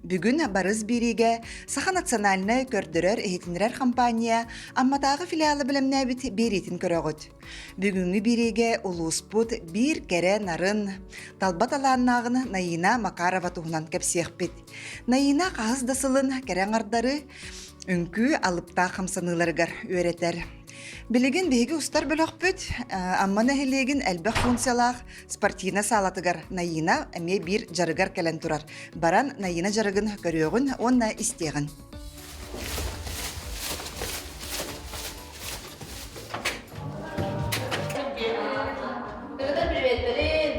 Бүгүн Барыс биэриигэ Саха национальнай көрдөрөр-иһитиннэрэр компания Амматааҕы филиала бэлэмнээбит биэриитин көрөҕүт. Бүгүҥҥү биэриигэ улууспут биир кэрэ нарын, талба талааннааҕын Наина Макарова туһунан кэпсиэхпит. Наина хаһыс да сылын кэрэ аҥардары үҥкүү алыптаах хамсаныыларыгар үөрэтэр. Билигин биһиги устар бөлөхпүт Амма нэһилиэгин элбэх функциялаах спортивнай саалатыгар Наина эмиэ биир дьарыгар кэлэн турар. Баран Наина дьарыгын көрүөҕүн уонна истиэҕин. Бүгүн приветтерин!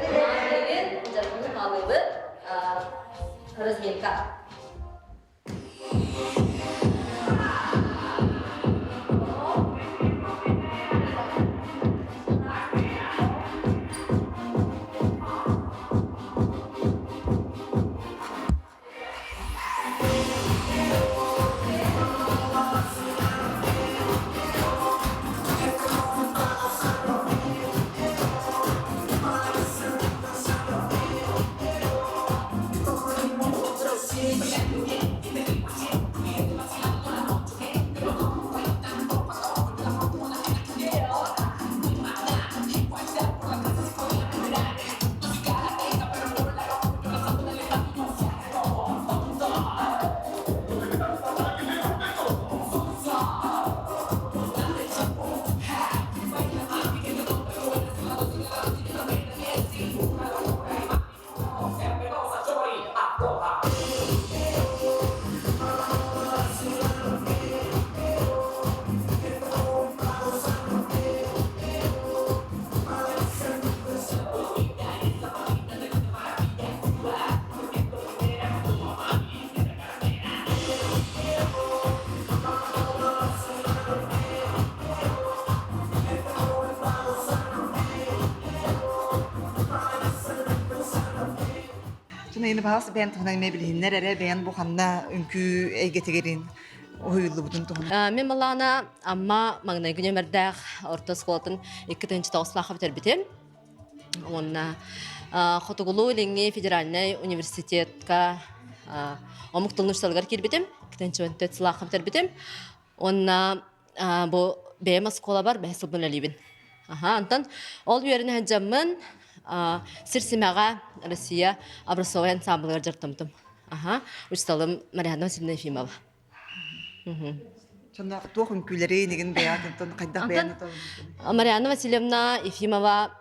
Билигин дьарыгын хаалыыбыт разминка. Чунайыны баҕас бэйэн туһунан эмиэ билиһиннэр эрэ бэйэн бу ханна үҥкүү эйгэтигэрин уһуйуллубутун туһунан. Мин балаана Амма маҥнайгы нүөмэрдээх орто оскуолатын 2009-лаахха бүтэрбитим. Уонна Хотугулуу-Илиҥҥи федеральнай университетка омук тылын учууталыгар киирбитим. 2014 сылаахха бүтэрбитим. Уонна бу бэйэм оскуолабар бэһис сылбын үлэлиибин. Аха, онтон ол үөрэнэ сылдьаммын сир симэҕэ Россия образцовай ансамблыгар дьарыктаммытым. Аха, учууталым Марианна Васильевна Ефимова. Сонно туох үҥкүүлэри инигин бэйэҕитинтэн хайдах бэйэни Марианна Васильевна Ефимова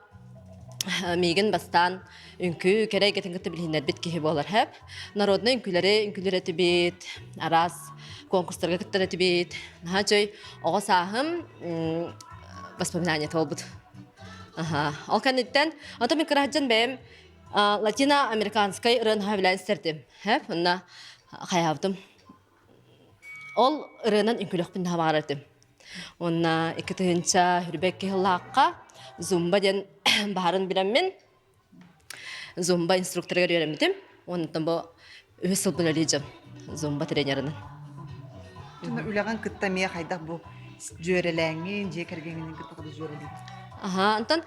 миигин бастаан үҥкүү кэрэ эйгэтин кытта билиһиннэрбит киһи буолар хэп. Народнай үҥкүүлэри үҥкүүлэр этибит, араас конкурстарга кыттар этибит. Наһаа үчүгэй оҕо сааһым воспоминание буолбут. Аха. Ол кэнниттэн, онтон мин кыраһдьан бэйэм латино-американскай ырыаны сөбүлээн истэрдим. Хэп, онно хайаабытым. Ол ырыанан үҥкүүлүөхпүн наһаа баҕарар этим. Уонна 2022 сыллаахха зумба диэн баарын билэммин, зумба инструкторыгар үөрэммитим. Онтон бу үһүс сылбын үлэлии зумба тренеринэн. Дьоно үлэҕин кытта эмиэ хайдах бу дьүөрэлээҥҥин, дьиэ кэргэҥҥин кытта хата дьүөрэлиигин? Аха, онтон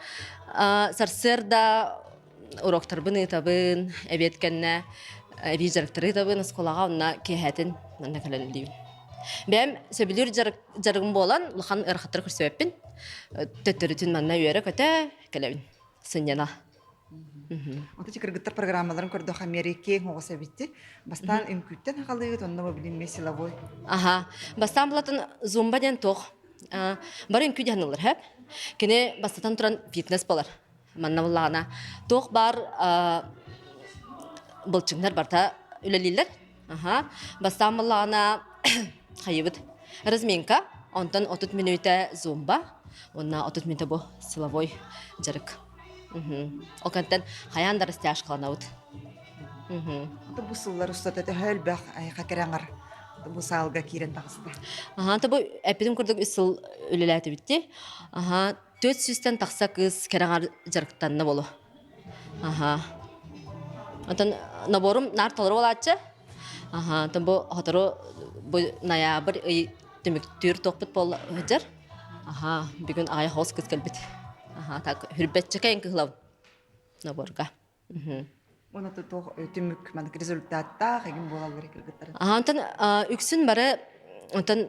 сарсыарда уроктарбын ыытабын, эбиэт кэннэ эбии дьарыктары ыытабын оскуолаҕа онно киэһэтин манна кэлэн үлэлиибин. Бэйэм сөбүлүүр дьарыгым буолан улахан ыарахаттары көрсүбэппин. Төттөрүтүн манна үөрэ-көтө кэлэбин, сынньана. Ото кыргыттар программаларын көрдөх Америки оҕус эбитти. Бастаан үҥкүүттэн хахалыыгыт, онно билин ме силовой. Аха. Бастаан булатын зумба диэн туох. Бары үҥкүү диэн ылар, хэп. Кини бастатан туран фитнес болар. Манна буллаҕына туох баар былчыҥнар барыта үлэлииллэр. Аха. Бастаан буллаҕына хайыбыт разминка, онтон 30 мүнүүтэ зумба, уонна 30 мүнүүтэ бу силовой дьарык. Ол кэнтэн хайаан да растяжкаланабыт. Бу сыллар устата төһө элбэх айха кэрэҥэр бу саалга киирэн таҕыста? Аха, бу эппитим курдук үс сыл үлэлээтибитти. Аха, 400-тэн тахса кыыс кэрэҕэр дьарыктанна болу. Аха. Онтон наборум наар толору буолааччы. Аха, онтон бу сотору бу ноябрь ый түмүктүүр туохпут буолла сылдьар. Аха, бүгүн аҕай хоос кыс кэлбит. Аха, так хүрбэтчэкэ кыһылабын наборга. Уонна туох түмүк маннык результаттаах игин буолаллар кыргыттарын. Аха, онтон үксүн бары онтон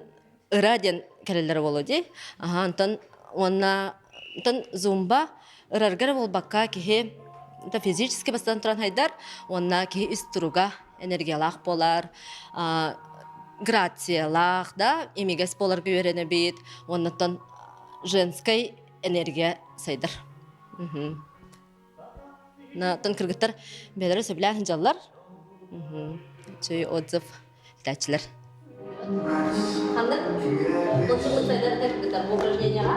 ыра диэн кэлэллэр буолуо дии. Аха, онтон уонна онтон зумба ыраргар буолбакка киһи это физически бастан туран хайдар уонна киһи ис туруга энергиялаах буолар, грациялаах да имигэс буоларга үөрэнэбит уоннаттан женскай энергия сайдар. Тон кыргыттар бэйэлэрэ сөбүлээн сылдьаллар. Үчүгэй отзыв этээччилэр. Ханнык лучше сайдар кыргыттар бу упражнениеҕа?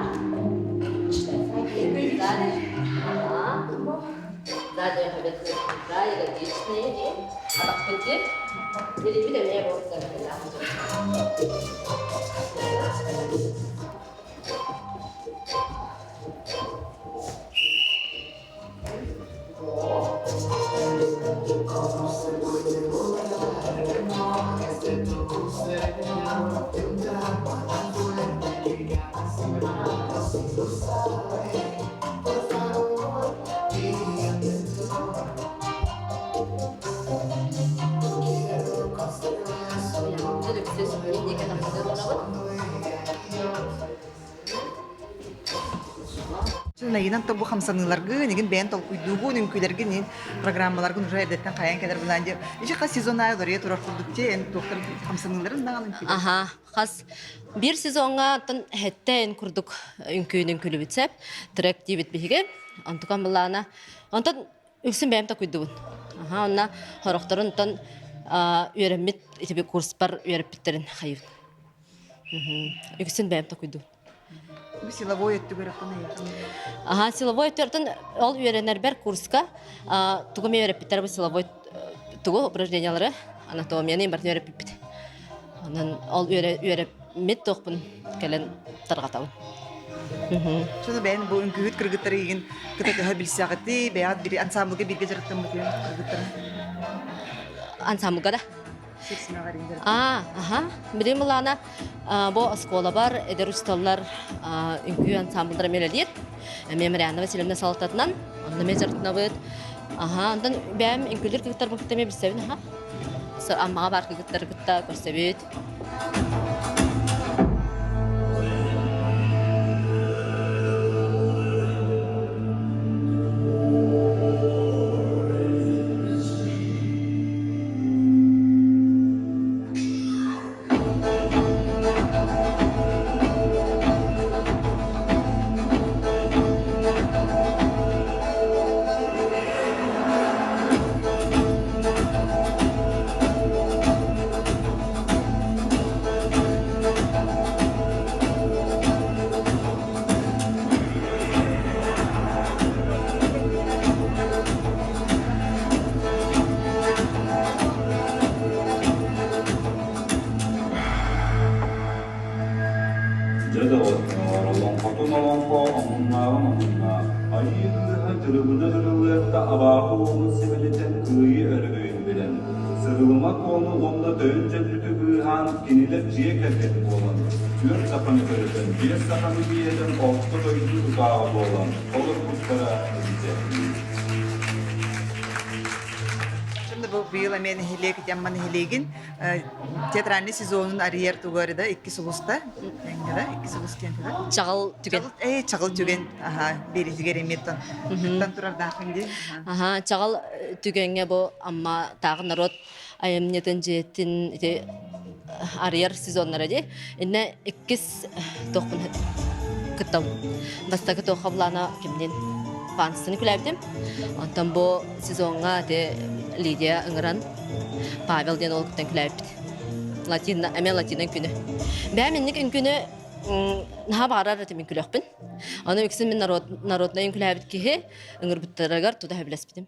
Задняя победка, ягодичные, атахпыт Билибит эмиэ Найынан тобу хамсаныыларгын, игин бэйэн толкуйдуугун, үҥкүүлэргин ин программаларгын уже эрдэттэн хайан кэлэр булаан диye. Ичи хас сезон аайы уларыйа турар курдук те эн туохтар хамсаныыларын даҕаны үҥкүүлэр. Аха, хас биир сезоҥҥа оттон хэттэ эн курдук үҥкүүнүн күлүбүт сеп, трек диибит биһиги. Онтукан былаана. Онтон үксүн бэйэм такуйдубун. Аха, онна хорохторун онтон үөрэммит итиби курспар үөрэппиттерин хайыбын. Үксүн бэйэм такуйдубун. Бу силовой өттүгэр оттон Аха, силовой өттүгэр ол үөрэнэрбэр курска тугу мен үөрэппиттэр бу силовой тугу упражнениялары анатомияны барытын үөрэппиппит. Онон ол үөрэпмит туохпун кэлэн тарҕатабын. Шуну бэйэн бу үҥкүүһүт кыргыттары игин кыта төһө билсэҕити, бэйэҕит бири ансамблга бииргэ дьарыктаммытын кыргыттары. Ансамблга да? Аа, аха. Билим былаана бу оскуолабар эдэр учууталлар үҥкүү ансамбллара мэлэлиир. Эмиэ Марианна Васильевна салалтатынан онно эмиэ дьарыктанабыт. Аха, онтон бэйэм үҥкүүлүүр кыргыттарбын кытта эмиэ билсэбин, аха. Аммаҕа баар кыргыттары кытта көрсөбүт. Дьэ доҕоттоор, олоҥхотун олоҥхо, омуннааҕын омуннаах, Айыы кыыһа Дьырыбына Дьырылыатта абааһы уолун симэлитэн кыайыы өрөгөйүн билэн, Сырылыма Куону уонна Тойон Дьэллүтү быыһаан кинилэр дьиэ кэргэн буолан, түөрт саханы төрөтөн, биэс саханы биэрэн орто дойду тутааҕа буолан олорбуттара эбитэ үһү. Бу быйыл эмиэ нэһилиэк Амма нэһилиэгин театральный сезонун арыйар тугары да икки сулуста тэҥҥэ икки сулус диэн Чаҕыл түгэн. Чаҕыл түгэн аха биэритигэр эмиэ тон турардаахын дии. Аха, чаҕыл түгэҥҥэ бу Амма тааҕы народ айымньытын дьиэтин ити арыйар сезоннара дии. Иннэ иккис туохпун кыттабын. Бастакы туохха былаана кимнин Панстыны күлээбитим. Онтон бу сезоҥҥа ити Лидия ыҥыран Павел диэн ол кыттан күлээбиппит. Латина, эмиэ латина үҥкүүнү. Бэйэм инник үҥкүүнү наһаа баҕарар этим үҥкүүлүөхпүн. Аны үксүн мин народ, народнай үҥкүүлээбит киһи ыҥырбыттарыгар тута сөбүлэспитим.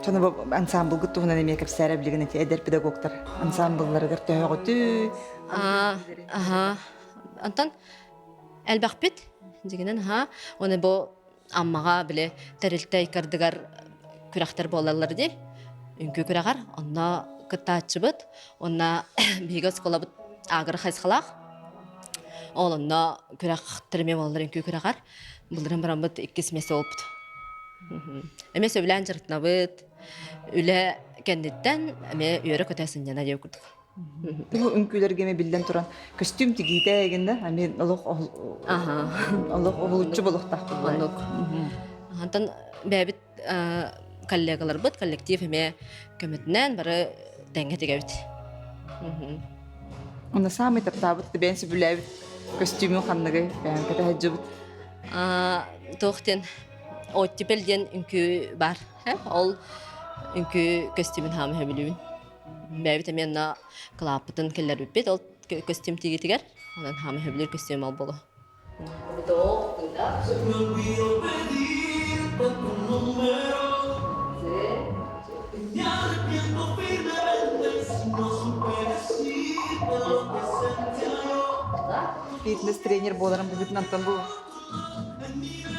Сону бу ансамблгыт туһунан эмиэ кэпсээрэ билигин эти эдэр педагогтар ансамблларыгар төһөҕүтүй? Аха. Онтон элбэхпит дьигинэн аха. Оны бу Аммаҕа били тэрилтэ иккардыгар күрэхтэр буолаллар дии. Үҥкүү күрэҕэр. Онно кыттааччыбыт. Онно биһиги оскуолабыт аагыр хайысхалаах. Ол онно күрэхтэр эмиэ буолаллар үҥкүү күрэҕэр. Былырын бараммыт иккис миэстэ буолбут. Эмиэ сөбүлээн дьарыктанабыт. Үлэ кэнниттэн эмиэ үөрэ-көтө сынньана диэн курдук. Бу үҥкүүлэргэ эмиэ биллэн туран көстүүм тигиитэ эгиннэ эмиэ олох олох уһулуччу болохтаах Оннук. Онтон бэйэбит коллегаларбыт, коллектив эмиэ көмөтүнэн бары тэҥҥэ тигэбит. Онно саамай таптаабыт, бэйэн сөбүлээбит көстүүмүн ханныгый бэйэн кэтэһэдьыбыт? Туох диэн оттепель диэн үҥкүү баар. Ол үҥкүү көстүүмүн хаамы сөбүлүүбүн. Бэйэбит эмиэ онно кылааппытын киллэрбиппит ол көстүүм тигиитигэр. Онон хаамы сөбүлүүр көстүүм ол буолуо. Фитнес-тренер буоларым быһыытынан бу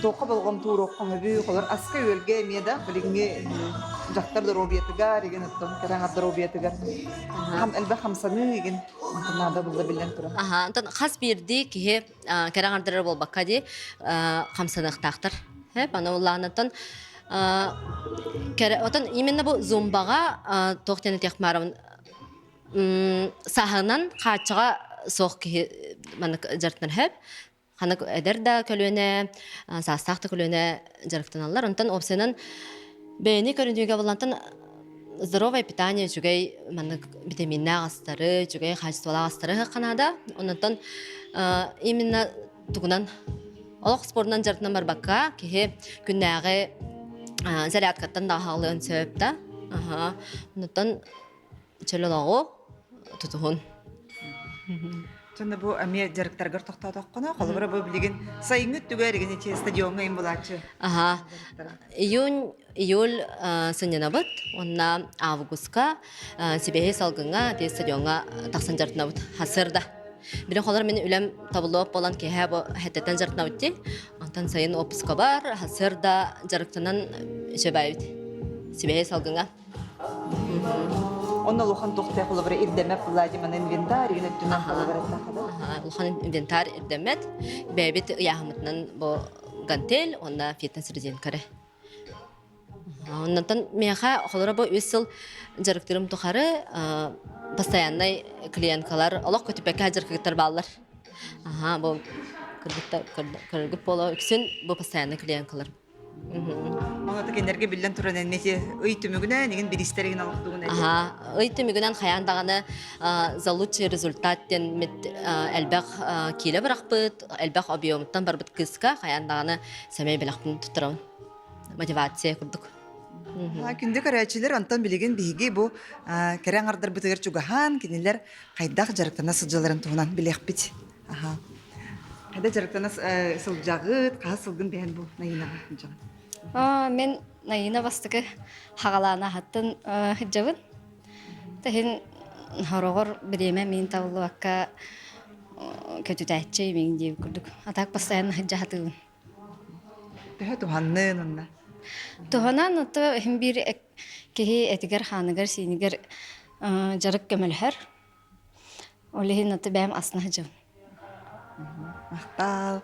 туохха болҕомтууруохха сөбүй, холор аска-үөлгэ эмиэ да билиҥҥи дьахтар доруобуйатыгар игин оттон кэрэ аҥар доруобуйатыгар хам элбэх хамсаныы игин онтон наада булла биллэн турар. Аха, онтон хас биирдии киһи кэрэ аҥардарар буолбакка дии хамсаныахтаахтар. Аны улаанаттан кэрэ отон именно бу зумбаҕа туох диэн этиэх баарабын саһынан хааччаҕа суох киһи маннык дьарыктанар сөп. Ханнык эдэр да көлүөнэ, саастаах да көлүөнэ дьарыктаналлар. Онтон уопсайынан бэйэни көрүнүүгэ буллантан здоровое питание үчүгэй маннык витаминнаах астары, үчүгэй хаачыстыбалаах астары ыһыахха наада. Онтон именно тугунан олох спордунан дьарыктанан барбакка киһи күннээҕи зарядкаттан да аһаалыан сөп да. Аха. Онтон чөл олоҕу тутуһун. Сонно бу эмиэ дьарыктаргар тохтоотоххуна, холобура бу билигин сайыҥҥы өттүгэр игин ити стадиоҥҥа им булааччы. Аха. Июнь, июль сынньанабыт. Уонна августка сибэһи салгыҥҥа ити стадиоҥҥа тахсан дьарыктанабыт. Хасырда. Билин холор мин үлэм табыллыбат буолан киэһэ бу хэттэтэн дьарыктанабыт дии. Онтон сайын отпускабар хасырда дьарыктанан сөбөөбүт. Сибэһи салгыҥҥа. Онно улахан туохтаах холобура ирдэмэт Владимир инвентарь игин өттүнэн холобура Улахан инвентарь ирдэммэт. Бэйэбит ыйааһыммытынан бу гантель уонна фитнес резинкары. Оннотон миэхэ холоро бу үс сыл дьарыктырым тухары постояннай клиенткалар олох көтүппэккэ дьарыктар бааллар. Аха бу кыргыттар көрөргүт буолуо үксүн бу постоянный клиенткалар. Онно кинилэргэ биллэн туран эннити ый түмүгүнэн игин бириистэригин олохтугун Аха, ый түмүгүнэн хайаан даҕаны за лучший результат диэн мит элбэх киилэ бырахпыт, элбэх объемуттан барбыт кыыска хайаан даҕаны сэмэй бэлэхпин туттарабын. Мотивация курдук. Күндү көрөөччүлэр, онтон билигин биһиги бу кэрэ аҥардарбытыгар чугаһаан, кинилэр хайдах дьарыктана сылдьалларын туһунан билиэхпит. Аха. Хайда дьарыктана сылдьаҕыт, хаһыс сылгын бэйэн бу Наинаҕа сылдьаҕын? Мин Наина бастакы хаҕалаана аһаттан сылдьабын. Тэһин хороҕор бириэмэ мин табыллыбакка көтүтээччи мин диэбит курдук. А так постоянно сылдьа сатыыбын. Төһө туһаннын онно? Туһанан ото иһин биир киһи этигэр-хааныгар, сиинигэр дьарык көмөлөһөр. Ол иһин аты бэйэм асна сылдьабын. Махтал.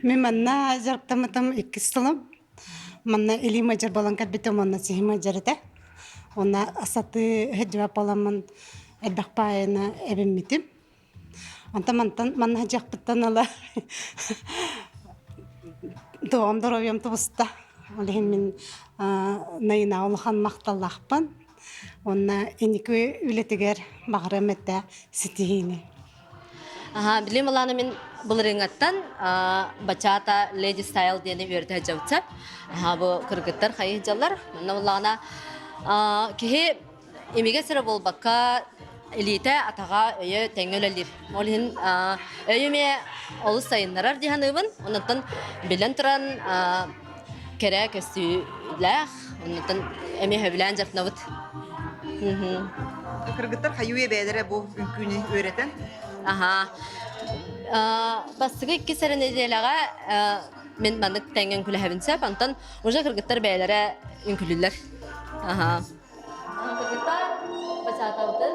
Мин манна дьарыктаммытым иккис сылым. Манна илиим ыдьар буолан кэлбитим уонна сиһим ыдьар этэ. Уонна асатыы сылдьыбат буоламмын элбэх баайыны эбиммитим. Онтон мантан манна сылдьыахпыттан ыла доҕом доруобуйам тубуста. Ол иһин мин Наина улахан махталлаахпын. Уонна инники үлэтигэр баҕарыам этэ ситиһиини. Аха, билим ылааны мин былырыыҥҥаттан бачата Lady Style диэни үөрэтэ сылдьабытса. Аха, бу кыргыттар хайыы сылдьаллар. Манна буллаҕына киһи имигэ сирэ буолбакка илиитэ, атаҕа, өйө тэҥҥэ үлэлиир. Ол иһин өйү эмиэ олус сайыннарар дии саныыбын. Оннуттан билэн туран кэрэ көстүүлээх. Оннуттан эмиэ сөбүлээн дьарыктанабыт. Кыргыттар хайыы бэйэлэрэ бу үҥкүүнү үөрэтэн? Аха. Бастакы иккис эрэ нэдиэлэҕэ мин маннык тэҥҥэ үҥкүүлэһэбин сөп. Онтон уже кыргыттар бэйэлэрэ үҥкүүлүүллэр. Аха. Кыргыттар бачаатабытын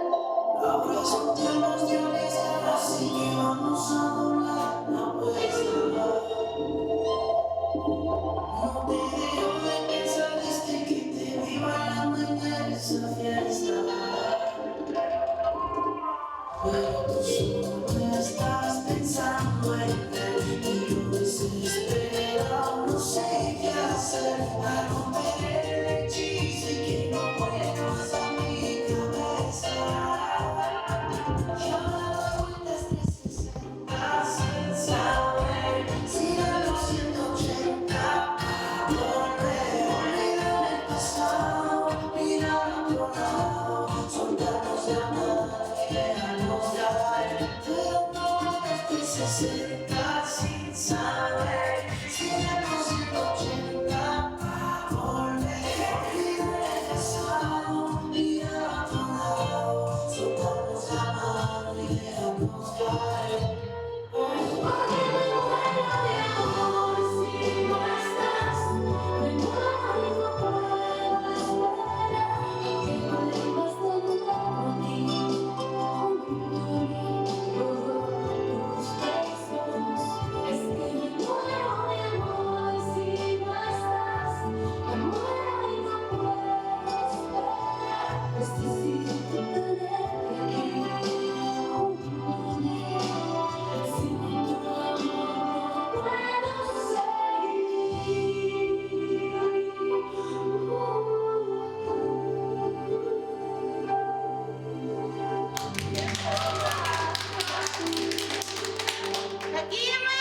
Какие мы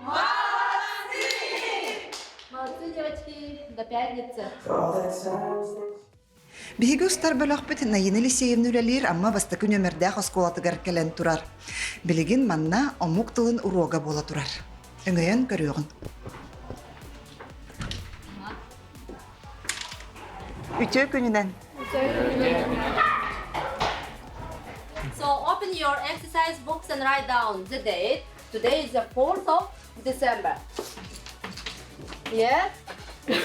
молодцы! Молодцы, девочки, до пятницы. Биһиги устар бөлөхпүт Наина Елисеевна үлэлиир Амма бастакы нүөмэрдээх оскуолатыгар кэлэн турар. Билигин манна омук тылын уруога буола турар. Өҥөйөн көрүөҕүн. Үтүө күнүнэн. So open your exercise books and write down the date. Today is the 4th of December. Yeah? Yes.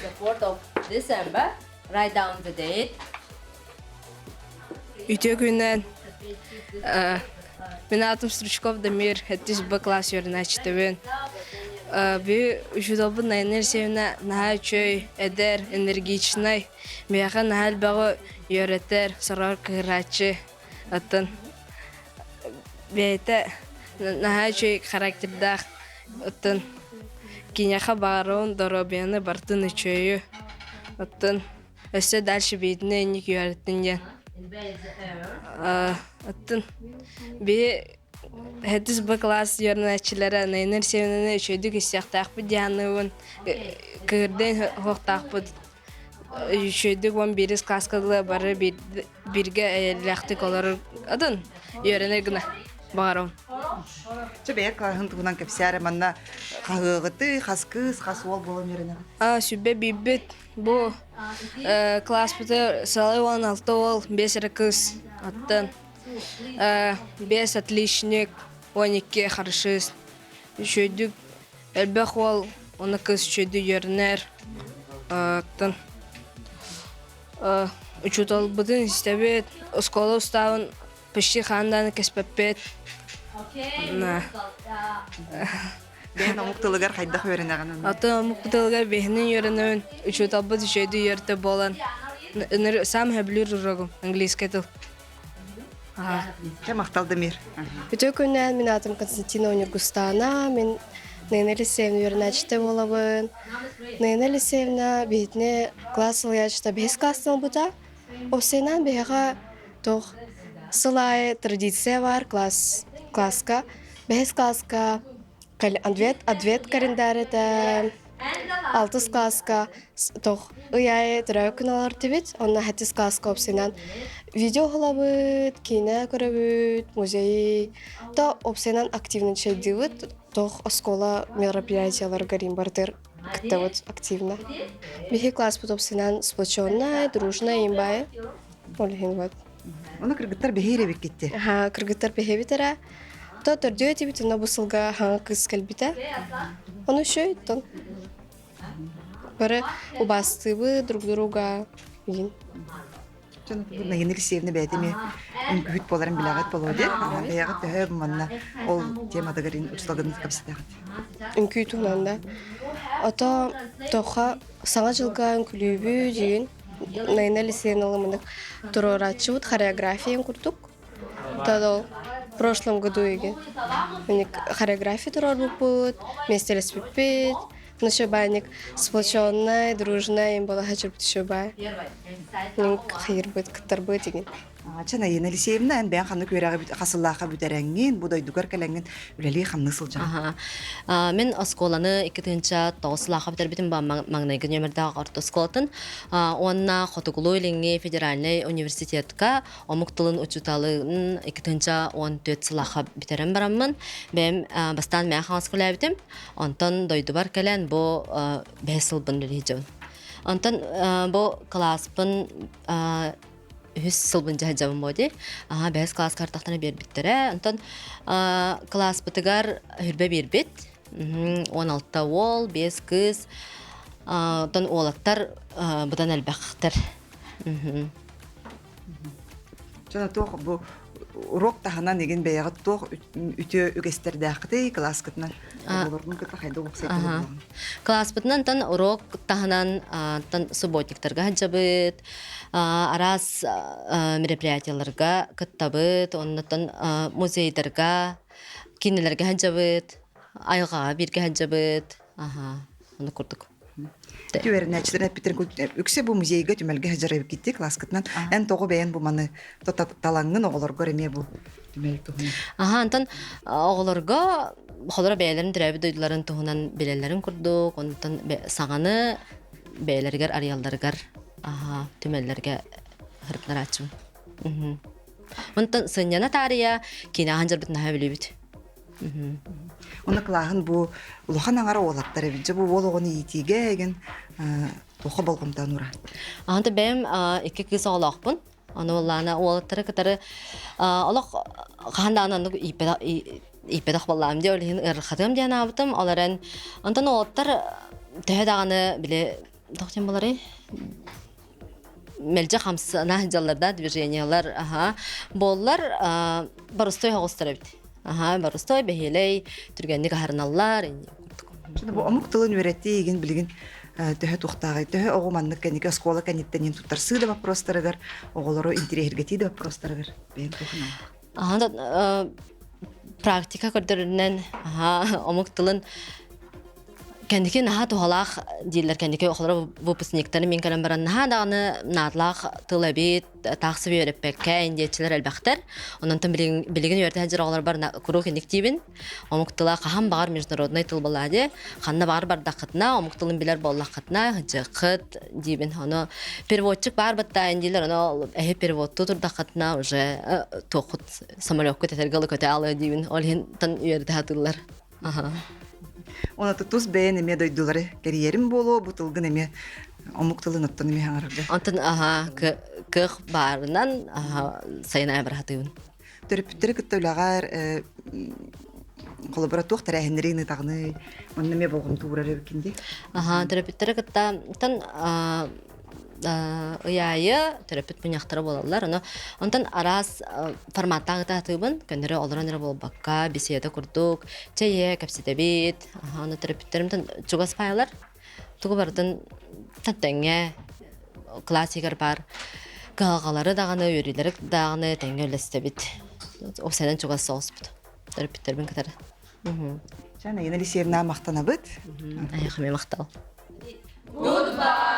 The 4th of December. Write down the date. Үтүө күнүнэн мин аатым Стручков Дамир, хэттис Б класс үөрэнээччитэбин. Би учууталбыт Наина Алексеевна наһаа үчүгэй, эдэр, энергичнай, миэхэ наһаа элбэҕи үөрэтэр, сороҕор кыһырааччы. Оттон бэйэтэ наһаа үчүгэй характердаах. Оттон киниэхэ баҕарабын доруобуйаны барытын үчүгэйи. Оттон өссө дальше биитинэ инник үөрэттин диэн. Оттон биһи Хэдис Б класс үөрэнээччилэрэ Наина Алексеевнаны үчүгэйдик истиэхтээхпит дии саныыбын. Кыырдыын уһуктаахпыт. Үчүгэйдик уон биирис класска дылы бары бииргэ эйэлээхтик олорор атын үөрэнэр гына баҕарабын. Чэ бэйэ кылааһын туһунан кэпсээр манна хаһыаҕыты, хас кыыс, хас уол буолан үөрэнэҕит? Сүбэ биирбит бу класспытыгар сылай 16 уол, биэс эрэ кыыс. Оттон биэс отличник, 12 хорошист. Үчүгэйдик элбэх уол уонна кыыс үчүгэйдик үөрэнэр. Оттон учууталбытын истэбит, оскуола устаабын почти хаан даҕаны кэспэппит. Бэйэн омук тылыгар хайдах үөрэнэҕин? Атын омук тылыгар биһинин үөрэнэбин, учууталбыт үчүгэйдик үөрэтэ буолан, сам сөбүлүүр урогум английский тыл. Чэ, махтал Дамир. Үтүө күннээн мин аатым Константина Ньургустаана, мин Наина Алексеевна үөрэнээччитэ буолабын. Наина Алексеевна биһитини класс салайааччыта бэһис класстан ылбыта. Уопсайынан биһиэхэ туох сыл аайы традиция баар класс класска бэһис класска адвент адвент календарь этэ алтыс класска туох ый аайы төрөөбүт күн олордубут онно сэттис класска уопсайынан Видео уһулабыт, киинэ көрөбүт, музей то опсайынан активничайдыыбыт, туох оскуола мероприятияларыгар барытыгар кыттабыт активно. Биһи класспыт опсайынан сплоченная, дружная имбая. Ол иһин вот. Оны кыргыттар бэһиир эбиккитти. Аха, кыргыттар бэһиэбит эрэ. То төрдүө этибит, онно бу сылга хаҥа кыыс кэлбитэ. Ону үшөй тон. Бары убаастыыбыт друг друга. Игин. Наина Алексеевна бэйэтэ эмиэ үҥкүүһүт буоларын билэҕит буолуо диэн. Бэйэҕит төһө манна ол тематыгар учууталгын кэпсэтэҕит? Үҥкүү туһунан да. Ото тоха саҥа дьылга үҥкүлүүбүт дьигин Наина Алексеевна ылымынык туруорааччыбыт хореографиян курдук. Тогда в прошлом году игин хореография туруорбуппут, миэстэлэспиппит. Ну баайник сплоченная, дружная им была хочу бай. Хайырбыт, кыттарбыт игин. Ча Наина Алексеевна, эн бэйэн ханнык үөрэҕи хасыллаахха бүтэрэҥҥин, бу дойдугар кэлэҥҥин үлэлии хамныы сылдьаҕын? Мин оскуоланы 2009 сылаахха бүтэрбитим маҥнайгы нүөмэрдээх орто оскуолатын уонна Хотугулуу-Илиҥҥи федеральнай университетка омук тылын учууталын 2014 сылаахха бүтэрэн бараммын бэйэм бастаан мээ хаҥас үлээбитим Онтон дойдубар кэлэн бу бэһис сылбын үлэлиир Онтон бу кылааспын үһүс сылбын дьаһайдьабын буо дии. Аха бэһис кылааска артахтана биэрбиттэрэ. Онтон кылааспытыгар хүрбэ биэрбит. 16 уол, 5 кыыс. Онтон уолаттар быдан элбэхтэр. Дьоно туох бу урок таһынан игин бэйэҕит туох үтүө үгэстэрдээххитий кылааскытынан оҕолоргун кытта хайдах уопсайдыы Кылааспытынан тан урок таһынан тан субботниктарга сылдьабыт, араас мероприятияларга кыттабыт, оннуттан музейдарга, кинилэргэ сылдьабыт, айылҕаҕа бииргэ сылдьабыт, аха, ону курдук. Үөрэнээччилэр эппиттэрин үксэ бу музейга түмэлгэ сылдьар эбиккит кылааскытынан эн тоҕо бэйэн бу маны талаҥҥын оҕолоргор эмиэ бу түмэл туһунан Аха, онтон оҕолорго холоро бэйэлэрин төрөөбүт дойдуларын туһунан билэллэрин курдук, онтон саҥаны бэйэлэригэр арыйалларыгар аха түмэллэргэ ырытнарааччыбын. Онтон сынньана таарыйа киинэ аһан дьарбытын наһаа билибит. Уонна кылааһын бу улахан аҥара уолаттар эбит. Дьэ бу уол оҕону иитиигэ эгин туохха болҕомтоон ура? Аһанта бэйэм икки кыыс оҕолоохпун. Аны уоллаана уолаттары кытары олох хаһан даҕаны оннук ииппэтэх буоллаҕым дии, ол иһин ыарырҕатыам диэн аабытым. Ол эрэн онтон уолаттар төһө даҕаны били туох диэн буоларый мэлдьи хамсана сылдьаллар да движениелар аха буоллар боростой оҕустар эбит аха боростой бэһиэлэй түргэнник аһарыналлар бу омук тылын үөрэтии игин билигин төһө туохтааҕый төһө оҕо маннык кэнники оскуола кэнниттэн туттарсыы да вопростарыгар оҕолору интириэһиргэтии да вопростарыгар бэйэм туһунан практика көрдөрүнэн омук тылын Кэнники наһаа туһалаах дииллэр кэнники оҕолоро выпускниктары мин кэлэн баран наһаа даҕаны наадалаах тыл эбит таах сыбы үөрэппэккэ индиэччилэр элбэхтэр. Онон билигин үөрэтэ сылдьар оҕолорбор куруук инник диибин. Омук тыла хаһан баҕар международнай тыл буоллаа дии. Ханна баҕар бардаххытына, омук тылын билэр буоллаххытына, сылдьыаххыт диибин. Ону переводчик баар баттаа дииллэр, ону эһи переводтуу турдаххытына уже туоххут самолеккут этэргэ ылы көтө аалыа диибин. Ол иһин тан үөрэтэ сатыыллар. Оны тус бэйэн эмиэ дойдулары кэрийэрим буолуо, бу тылгын эмиэ омук тылын оттон эмиэ хаҥарарга. Онтон аха кыах баарынан аха сайын айбарахатыыбын. Төрөппүттэри кытта үлэҕэр холобура туох тэрээһиннэри ыытаҕыный? Онно эмиэ болҕомто уурар эбиккин дии. Аха төрөппүттэри кытта тан ый аайы төрөппүт мунньахтара буолаллар. Ону онтон араас форматтаах ытаатыыбын көннөрү олорон эрэ буолбакка, беседа курдук чэйэ кэпсэтэбит. Аны төрөппүттэрим чугас паайлар. Тугу барытын тэҥҥэ классигар баар кыһалҕалары даҕаны, үөрүүлэри даҕаны тэҥҥэ үллэстэбит. Ол чугас соҕуспут төрөппүттэрбин кытары. Чэ, Наина Алексеевна махтанабыт. Айахами махтал. Goodbye!